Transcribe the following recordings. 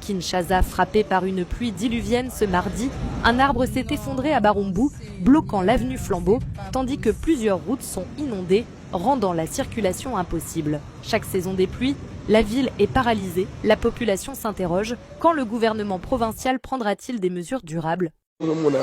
Kinshasa, frappée par une pluie diluvienne ce mardi, un arbre s'est effondré à Barumbu, bloquant l'avenue Flambeau, tandis que plusieurs routes sont inondées, rendant la circulation impossible. Chaque saison des pluies, la ville est paralysée, la population s'interroge, quand le gouvernement provincial prendra-t-il des mesures durables? Ozomona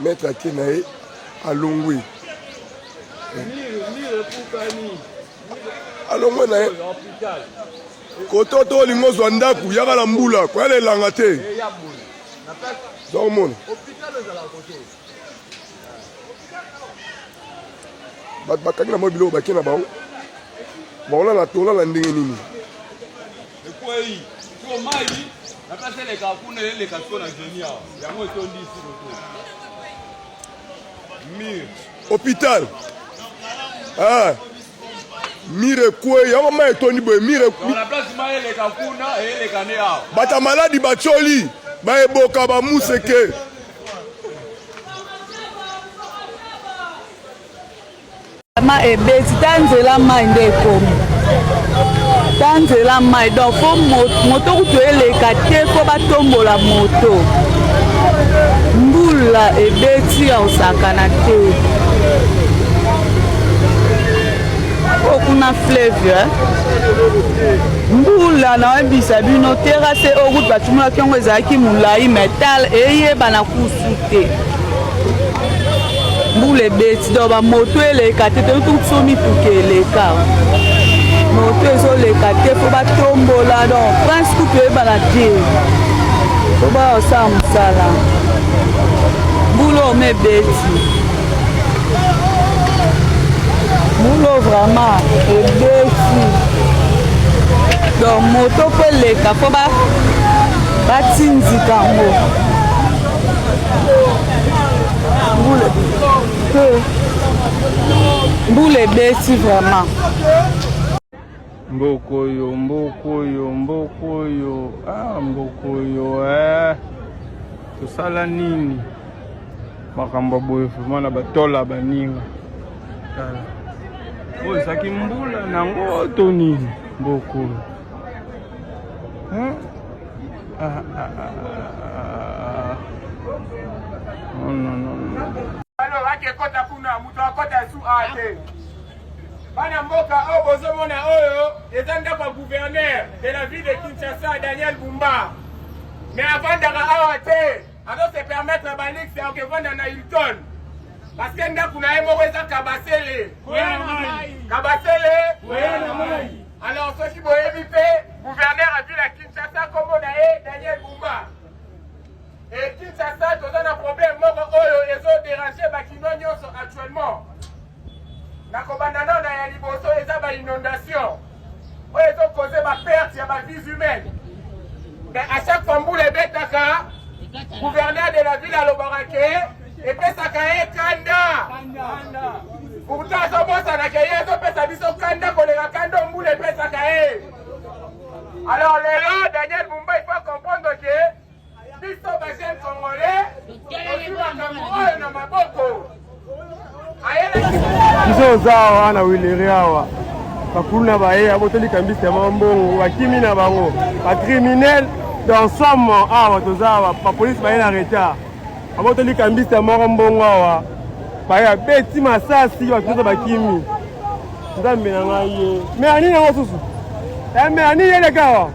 maître ake na ye alongwe, alongwe na ye koto to olingi ozwa ndako yaka na mbula koya na elanga te. Ozomona bato bakangi na mwa biloko bake na bango, bakolala tolala ndenge nini? Ekwei siko mai na place eleka kuna, eleka siko na genie awa, yango etondi siko to mur. Hôpital, ah, mur ekwei, yango mai etondi boye mur. Donc na place mai eleka kuna, eleka nde awa. Bato maladi batioli baeboka bamuseke. Ma ebeti ta nzela, mai nde ekomi ta nzela mai, donc fo moto kutu eleka te, fo batombola moto. Mbula ebeti ya kosakana te. Oyo kuna fleuve, eh? Mbula nayebisa bino, terrasse oyo kutu batumolaki yango ezalaki molai, metal eyebana kusu te. Mbula ebeti, donc bamoto eleka te, toyoki biso mituka eleka, moto ezoleka te, fo batombola. Donc prince kutu eyebana te, fo bayosala mosala. Mbula oyo ebeti, mbula vraiment ebeti, donc moto mpo eleka fo batindika yango. Mbula te, mbula ebeti vraiment. Mboka oyo, mboka oyo, mboka oyo, ah, mboka oyo, eh. Tosala nini? Makambo ya boye vraiment na batola baninga. Tala oyo ezalaki mbula nango to nini? Mboka oyo, hein? Ah, ah, ah, ah. Non, non, non, non. Alors akekota kuna, moto akota esu a te. Bana mboka, oyo bozomona oyo eza ndako ya gouverneur de la ville de Kinshasa, Daniel Bumba, mais avandaka awa te, azo se permettre baluxe ya okevanda na Hilton parce que ndako na ye moko eza Kabasele, Kabasele. Alors soki boyebi mpe, gouverneur ya ville ya Kinshasa, kombo na ye Daniel Bumba. E Kinshasa toza na problème moko oyo ezodéranger bakinois nyonso actuellement. Nakobanda nano na ya liboso, eza bainondation oyo ezocauser baperte ya bavies humaines. Mais à chaque fois mbula ebetaka, gouverneur de la ville alobaka ke epesaka ye kanda. Pourtant azobosana ke ye ezopesa biso kanda koleka kanda mbula epesaka ye. Alors lelo Daniel Bumba, il faut comprendre ke biso bajeune congolais tozwi makambo oyo na maboko. Biso oza awa na Huileries awa, bakuluna baye abotoli kambisi ya mambongo, bakimi na bango, bacriminel d'ensemble. Awa toza awa, bapolisi baye na retard, abotoli kambisi ya moko mbongo awa, baye abeti masasi, bato nyonso bakimi. Nzambe na ngai ye, me anini yango susu, me anini eleka awa?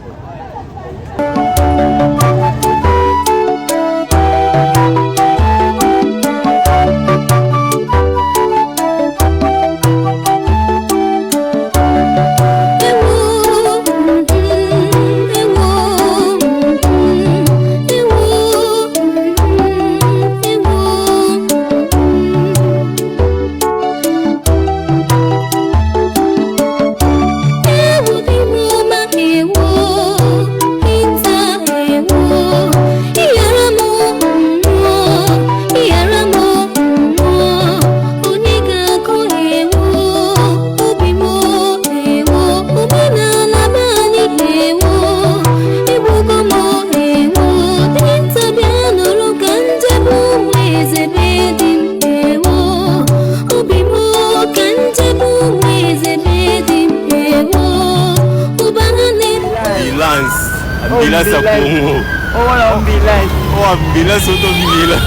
Ambulance ya Congo. Oyo ambulance. Oyo ambulance oto mbila.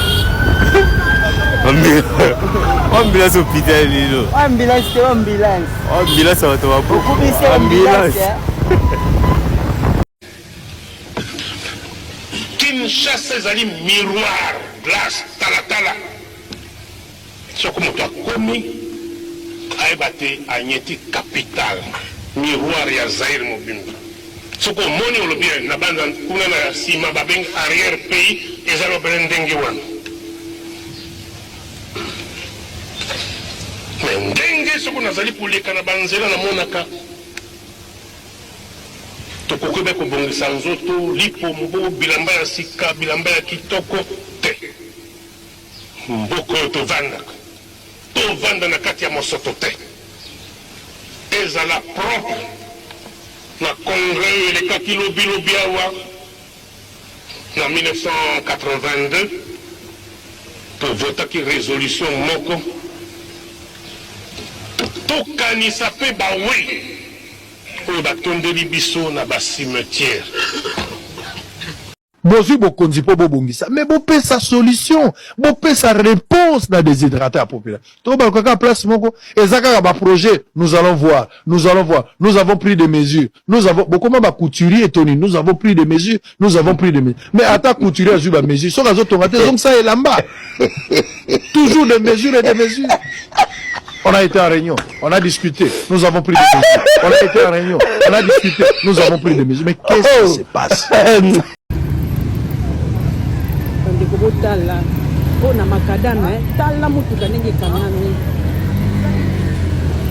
Ambulance hôpital lelo. Ambulance te ambulance. Ambulance ya bato ba Okubisi ambulance. Kinshasa ezali miroir glace talatala soki moto akomi ayeba te anyeti capital miroir ya Zaire mobimba soki omoni olobi na banza kuna na sima babengi arrière pays eza lobele ndenge wana me ndenge soki nazali koleka na banzela namonaka Tokoki be kobongisa nzoto, lipombo, bilamba ya sika, bilamba ya kitoko te. Mboka oyo tovandaka, tovanda na kati ya mosoto te. Ezala propre. Na congrès oyo elekaki lobi lobi awa na 1982, tovotaki resolution moko tokanisa pe bawe oyo batondeli biso na ba cimetières. Bozwi bokonzi po bobongisa mais bopesa solution, bopesa reponse na desiderata ya population. Tobaluka kaka place moko, eza kaka ba projets, nous allons voir, nous allons voir, nous avons pris des mesures, nous avons bokoma ba couturiers to nini, nous avons pris des mesures, nous avons pris des mesures. Mais ata couturier azwi ba mesures, soki azotonga te ezongisa elamba. Toujours des mesures et des mesures. On a été en réunion, on a discuté, nous avons pris des mesures. On a été en réunion, on a discuté, nous avons pris des mesures. Mais qu'est-ce qui se passe? Bandeko botala oyo na makadame eh. Tala motuka ndenge ekangami.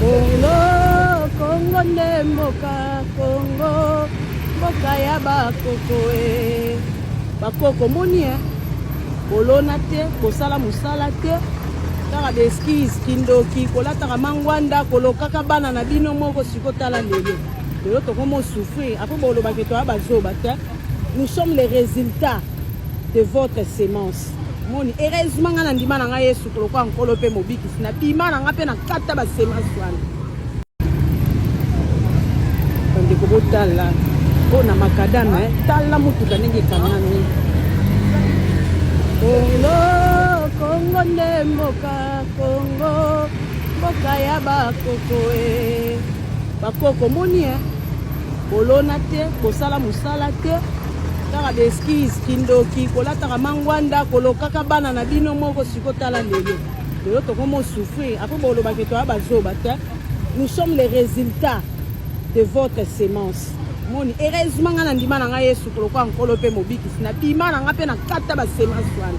Kongo, Kongo nde mboka, Kongo mboka ya bakoko e. Bakoko moni eh. Kolona te, kosala mosala te, kaka ba excuses, kindoki, kolataka mangwanda, kolokaka bana na bino moko. Siko tala lelo, lelo tokomi osouffrir apres bolobake toya bazoba te. Nous sommes les résultats de votre semence. Moni, heureusement nga na ndima na nga Yesu lokola nkolo mpe mobikisi, na bima na nga mpe na kata ba semence wana. Bandeko botala oyo na makadame eh. Tala motuka ndenge ekangami. Kongo, Kongo nde mboka, Kongo mboka ya bakoko e. Bakoko moni eh. Kolona te, kosala mosala te, kaka ba excuses, kindoki, kolataka mangwanda, kolokaka bana na bino moko. Siko tala lelo, lelo tokomi osouffrir apres bolobake toya bazoba te. Nous sommes les résultats de votre semence. Moni, heureusement nga na ndima na nga Yesu lokola nkolo mpe mobikisi, na bima na nga mpe na kata ba semence wana.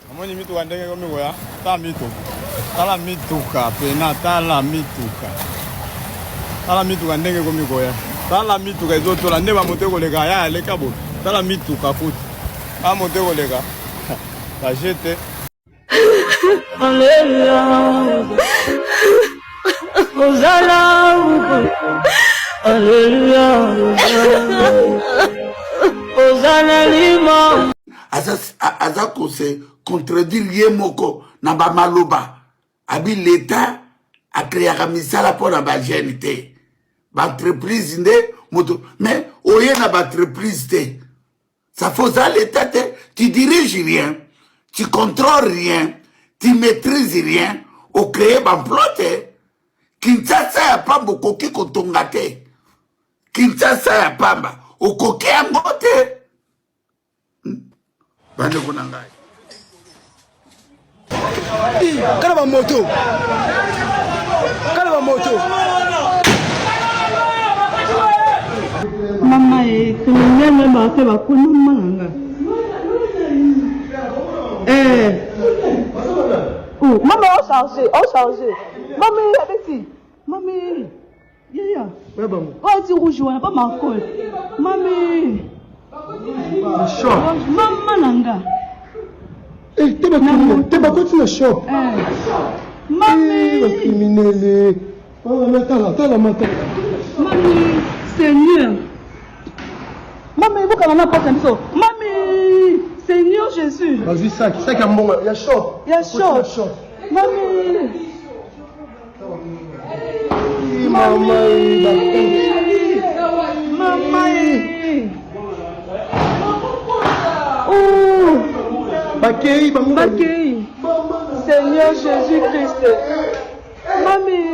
Namoni mituka ndenge ekomi koya, tala mituka, tala mituka pena, tala mituka, tala mituka ndenge ekomi koya, tala mituka ezotola nde bamoto ekoleka ya aleka boye, tala mituka kutu, tala moto ekoleka bajete. Ozala, Alléluia, Ozala lima. Aza, aza ko se contredire ye moko na ba maloba abi l'etat akreaka misala mpo na ba jeune te ba entreprise nde moto mais oye na ba entreprise te ça faut oza l'etat te tu dirige rien tu contrôle rien tu maîtrise rien ocree baemploi te kinshasa ya pamba okoki kotonga te kinshasa ya pamba okoki yango te bandeko na ngai kala bamoto kala bamoto mama e criminel bape bakoni mama na nga eh. oh, mama ocharge ocharge mama abeti mama Yaya. Oyo ti rouge wana pa marcol. Mami. Mama na nga. Eh, te ba te bakoti na shop. Eh. Mami. Eh, ba criminel. Mama tala tala mata. Mami Seigneur. Mami bokanga na porte na biso. Mami Seigneur Jésus. Bazwi saki saki ya mbongo ya shop. Ya shop. Mami. Mama Mama. Oh. Bakei bango. Bakei. Seigneur Jésus Christ. Mami.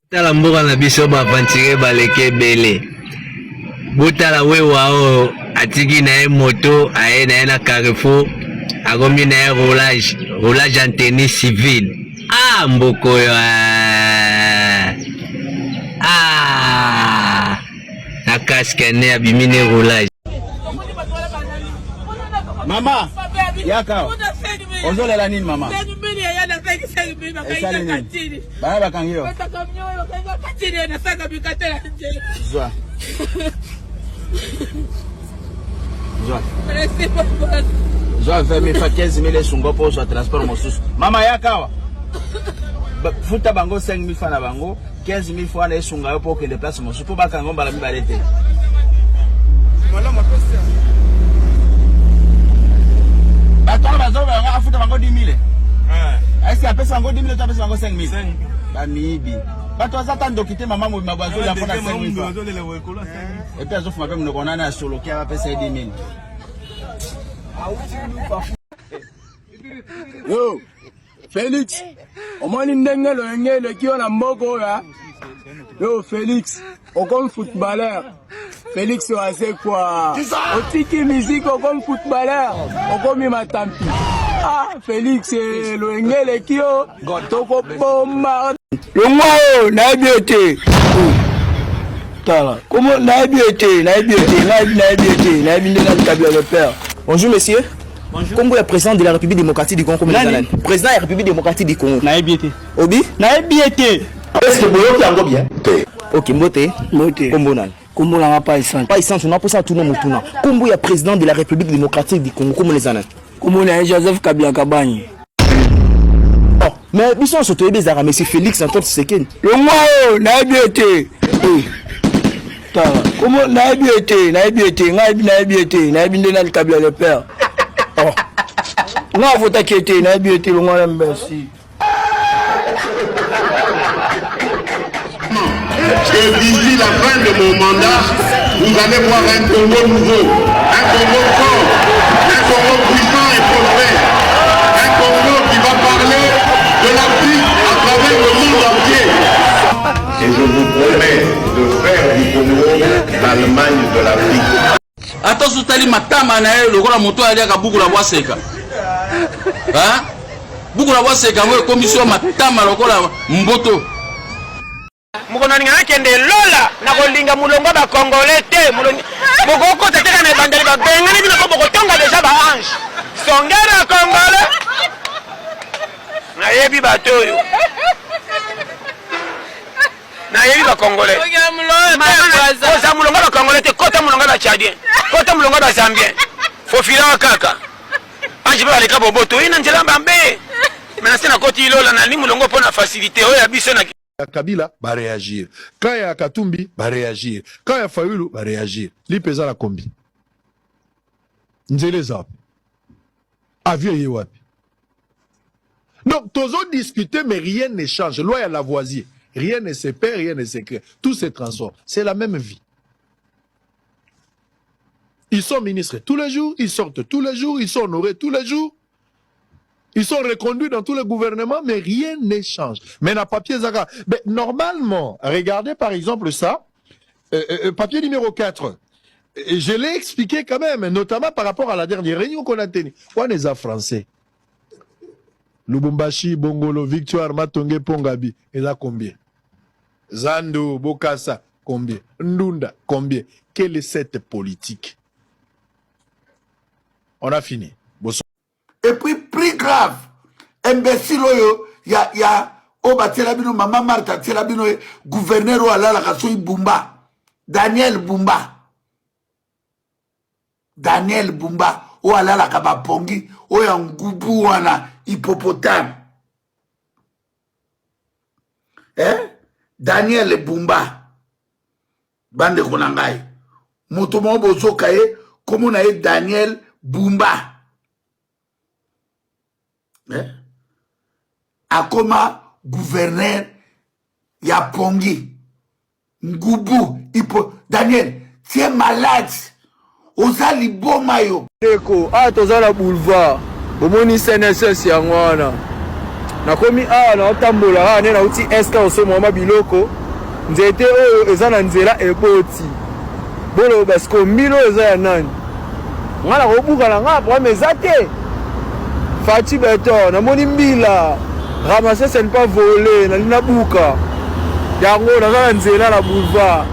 Tala mboka na biso ba aventurier baleki ebele. Botala wewa oyo atiki na ye moto aye na ye na carrefour akomi na ye roulage roulage en tenue civile. Ah mboka oyo ah, ah na casque ne abimi ne roulage. Mama, yaka. Ozolela nini mama? Esali nini? Baya bakangi yo. Zwa. Zwa. Zwa 20 000 fa 15 000 esunga mpo ozwa transport mosusu. Mama yaka awa. Futa bango 5 000 fa na bango. 15 000 francs na esunga yo mpo okende place mosusu mpo bakanga mbala mibale te. Bato wana bazoba yango afuta bango 10 000. Est-ce apesa bango 10 000 to apesa bango 5 000? Bamiyibi. Bato aza ata ndoki te mama mobima bazolia mpo na 5 000 francs. Et puis azofuma mpe monoko nani asoloki apesa ye 10 000. Yo, Felix, omoni ndenge loyenge eleki yo na mboka oyo ah? Yo Felix, okomi footballeur. Felix Wazekwa, otiki musique okomi footballeur, okomi matampi. Ah Felix, eh, loyenge eleki yo, tokoboma. Longwa oyo nayebi yo te. Tala, komo nayebi yo te, nayebi yo te, nayebi yo te, nayebi nde nani Kabila le père. Bonjour monsieur. Bonjour. Kombo ya président de la République démocratique du Congo kombo nani? Président ya République démocratique du Congo. Nayebi te. Obi? Nayebi te. Est-ce que boyoki yango bien? Te. OK, mbote. Mbote. Kombo nani? Kombo nanga pa essence. Pa essence na posa tuna mutuna. Kombo ya président de la République démocratique du Congo kombo nani? Kombo na Joseph Kabila Kabange. Oh, mais biso nyonso toyebi ezalaka monsieur Félix Antoine Tshisekedi. Longwa oyo nayebi ye te. Eh. Tala, komo nayebi ye te, nayebi ye te, ngai nayebi ye te, nayebi nde nani Kabila le père. Oh. Ngai avotaki ye te, nayebi ye te, longwa na merci. Que d'ici la fin de mon mandat, vous allez voir un Congo nouveau, un Congo fort, un Congo puissant et prospère, un Congo qui va parler de l'Afrique à travers le monde entier. Et je vous promets de faire du Congo l'Allemagne de l'Afrique. Ata ozotali matama na ye lokola moto oyo aliaka buku na bwaseka. Hein? Buku na bwaseka yango ekomisi yo matama lokola mboto. Mokolo nalinga nakende lola nakolinga molongo ba congolais te bokokota te kaka na ebandeli babengani bino po bokotonga deja ba ange songera congolais nayebi bato oyo. Nayebi ba congolais. Oza mulongo ba congolais te, kota mulongo ba tchadien, kota mulongo ba zambien. Fofila kaka. Ange mpe baleka boboto ye na nzela mbambe. Mais na se nakoti ilola na mulongo mpo na facilité oyo ya biso na ya Kabila ba réagir. Quand ya Katumbi ba réagir. Quand ya Fayulu ba réagir. Lipa eza na kombi. Nzela eza wapi? Avion eye wapi? Donc tozo discuter mais rien ne change. Loi ya Lavoisier, rien ne se perd, rien ne se crée. Tout se transforme. C'est la même vie. Ils sont ministres tous les jours, ils sortent tous les jours, ils sont honorés tous les jours. Ils sont reconduits dans tous les gouvernements, mais rien ne change. Mais na papier Zaka, mais normalement, regardez par exemple ça, papier numéro 4. Et je l'ai expliqué quand même, notamment par rapport à la dernière réunion qu'on a tenue. On est français. Lubumbashi, Bongolo, Victoire, Matonge, Pont-Gaby. Et là combien? Zando, Bokassa, combien? Ndunda, combien? Quelle est cette politique? On a fini. Bonsoir. Et puis plus grave, imbécile oyo ya ya oyo batiela bino mama Marthe atiela bino ye gouverneur oyo alalaka soki Bumba, Daniel Bumba, Daniel Bumba oyo alalaka bapongi oyo ya ngubu wana hippopotame eh? Daniel Bumba, bandeko na ngai, moto moko bozoka ye kombo na ye Daniel Bumba eh? Akoma gouverneur ya pongi ngubu ipo. Daniel, tu es malade, oza liboma yo. Ndeko, awa toza na boulevard, bomoni CNSS yango wana. Nakomi awa naotambola kaka nde nauti SK kosomba mwa biloko. Nzete oyo eza na nzela eboti. Boloba sikoyo mbila oyo eza ya nani? Nga nakobuka na nga problème eza te. Fatshi Beton, namoni mbila. Ramasser ce n'est pas voler, nalingi nabuka. Yango naza na nzela na boulevard.